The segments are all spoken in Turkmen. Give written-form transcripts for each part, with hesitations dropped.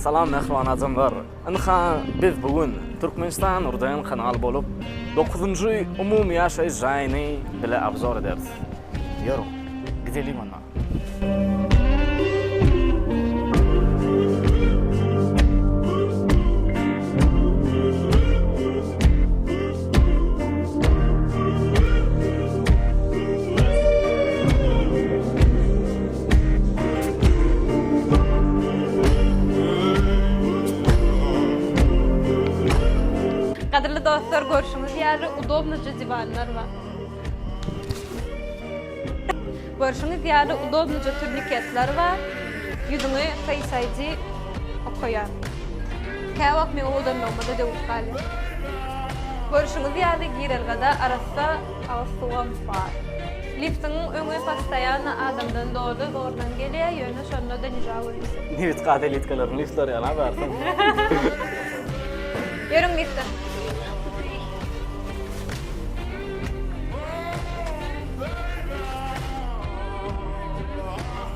Salam mähriban adamlar. Ynha biz bu gün Türkmenistan Urden kanaly bolup 9-njy umumy ýaşaýyş jaýyny bile obzor ederis. Ýörüň, gideliň onda. Gadyrly dostlar görşüňiz ýaly udobnyja diwanlar bar. Görşüňiz ýaly udobnyja turniketler bar. Ýüzüňi Face ID okaýar. Käwagt meň owadanlygyma-da döwüp galýar. Görşüňiz ýaly girelgada arassa agyz suwam bar. Liftiň öňi postoýanno adamdan doly zordan gelýär, ýöne şonda-da ne žalujysy. Nebit-gaz elitkalaryň liftleri ýaly ha bärsi. Ýörüň lifte.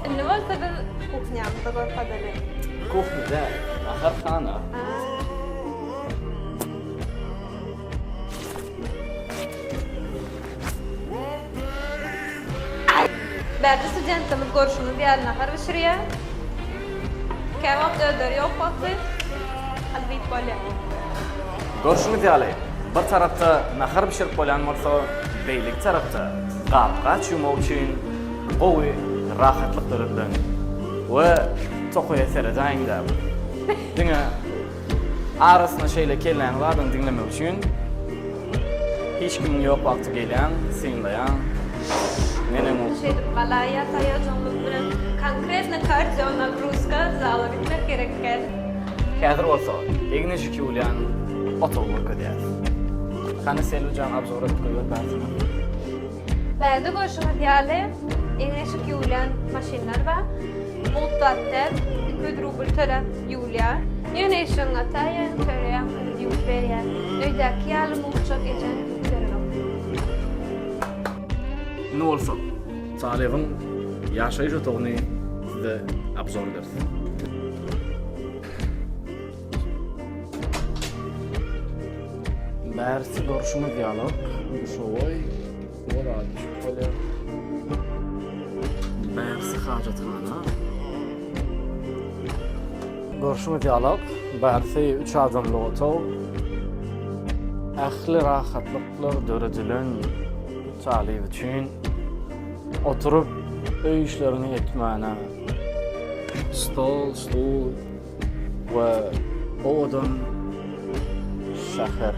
Indi bolsa biz kuhnýamyzy görkezeli. Kuhnýa däl, naharhana. Bärde studentimiz görşüňiz ýaly nahar bişirýär. Käwagt özleri ýok wagty alyp iýip bolýar. Görşüňiz ýaly, bir tarapda nahar bişirip bolýan bolsa, beýleki tarapda gap-gaç ýuwmak üçin gowy rahatlyk döredilen we tokaýa seredäýiň-dä. Diňe Arasynda şeýle kelläňi zadyňy diňlemek üçin hiç kimiň ýok wagty gelýäň, synlaýaň. Menem ol. Şeýdip galaýýas aýajygymyz bilen konkretno kardio nagruzka zala gitmek gerek däl. Häzir bolsa egin-eşik ýuwulýan otagy görkezýäs. Hany Selbijan obzor edip goýber bärsine. Bärde görşüňiz ýaly egin-eşik ýuwulýan maşynlar bar. Mugt zat däl, 200 rubl töläp ýuwulýar. Ýöne eşigiňi ataýýaň, töleýäň, özi ýuwup berýär. Öýdäki ýaly mugtjak ejeň ýuwup berenok. Indi bolsa Talybyň ýaşaýyş otagyny size obzor ederis. Bärsi görşüňiz ýaly duşowoý suwa zady düşüp bolýar. Bärsi hajathana. Görşüňiz ýaly bärsi üç adamlyk otag. Ähli rahatlyklar döredilen talyp üçin oturyp öý işlerini etmäne stol, stul we owadan şäher.